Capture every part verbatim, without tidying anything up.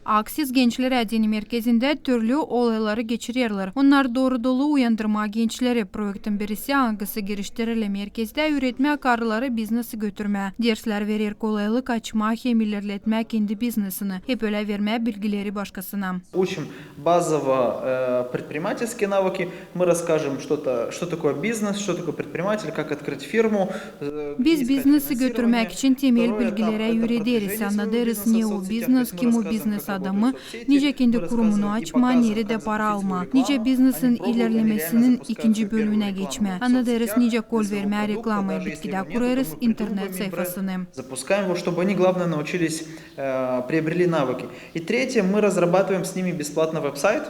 Aksis gençlerä deyni merkezindä türlü olayları geçirerlär. Onnar dooru dolu uyandırmaa gençleri. Proektin birisi, angısı giriştiriler merkezdä, üüretmää karıları biznesi götürmää. Derslär verer kolaylık açmaa hem ilerletmää kendi biznesini, hep ölä vermää bilgileri başkasına. Учим базово, э, предпринимательские навыки. Мы расскажем что-то, что такое бизнес, что такое предприниматель, как открыть фирму. Biz biznesi götürmäk için temel bilgileri üürederiz, annadêrız, ne o biznes, kim o biznes adamı, nicä kendi kurumunu açmaa, neredä para almaa, nicä biznesin ilerlemesinin ikinci bölümünä geçmää, annadêrız, nicä kol vermää reklamaya, bitkidä kurêrız internet sayfasını. Запускаем его, чтобы они, главное, научились, э, приобрели навыки. И третье, мы разрабатываем с ними бесплатно веб-сайт.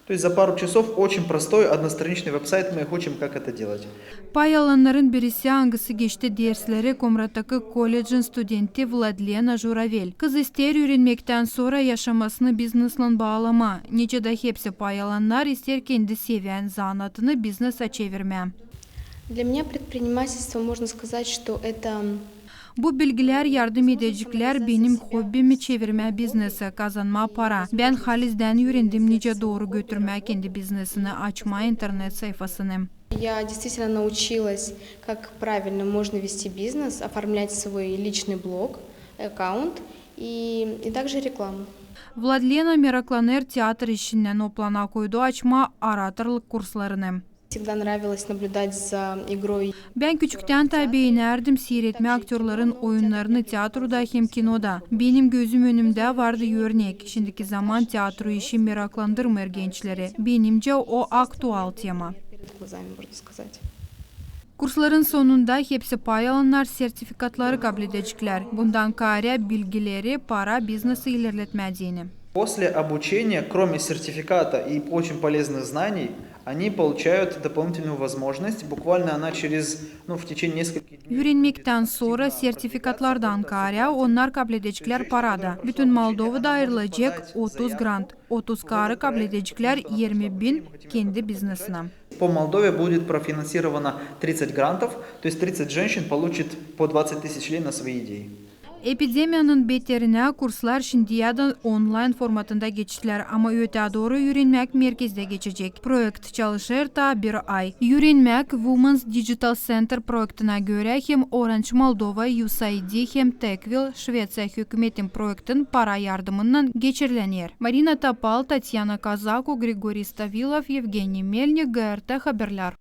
То есть за пару часов очень простой одностраничный веб-сайт, мы их учим, как это делать. Pay alannarın birisi, angısı geçti dersleri Komrattaki kollecin studenti Vladlena Juravel. Kız isteer üürenmektän sora yaşamasını bizneslän baalamaa. Nicä dä hepsi pay alannar isteer kendi sevän zanaatını biznesä çevirmää. Для меня предпринимательство, можно сказать, что это Bu bilgilär yardım edeceklär benim hobbimi çevirmää biznesä, kazanmaa para. Bän halizdän üürendim, nicä dooru götürmää kendi biznesini, açmaa internet sayfasını. Я действительно научилась, как правильно можно вести бизнес, оформлять свой личный блог, аккаунт и, и также рекламу. Vladlena meraklanêr teatr işinnän, o plana koydu açmaa oratorluk kurslarını. Всегда нравилось наблюдать за игрой. Bän küçüktän taa beenärdim siiretmää aktörların oyunnarını teatroda hem kinoda. Benim gözüm önümdä vardı örnek. Şindiki zaman teatro işi meraklandırmêêr gençleri. Benimcä, o aktual tema. Перед глазами, можно сказать. Kursların sonunda hepsi pay alannar sertifikatları kabledeceklär. Bundan kaarä bilgileri, para, biznesi ilerletmää deyni. После обучения, кроме сертификата и очень полезных знаний, они получают дополнительную возможность, буквально она через, ну, в течение нескольких дней. Üürenmektän sora sertifikatlardan kaarä onnar kabledeceklär para da. Bütün Moldovada ayırılacek otuz grant. Otuz karı kabledeceklär irmi bin kendi biznesinä. По Молдове будет профинансировано тридцать грантов, то есть тридцать женщин получит по двадцать тысяч лей на свои идеи. Epidemiyanın beterinä kurslar şindiyädän onlayn formatında geçtilär, ama ötää dooru üürenmäk merkezdä geçecek. Proekt çalışêr taa bir ay. Üürenmäk Women's Digital Center proektinä görä hem Orange Moldova, U S A I D hem Techwell Şveţiya hükümetin proektin para yardımınnan geçirilener. Marina Topal, Tatyana Kazako, Grigoriy Stavilov, Yevgeniy Melnik, G R T haberlär.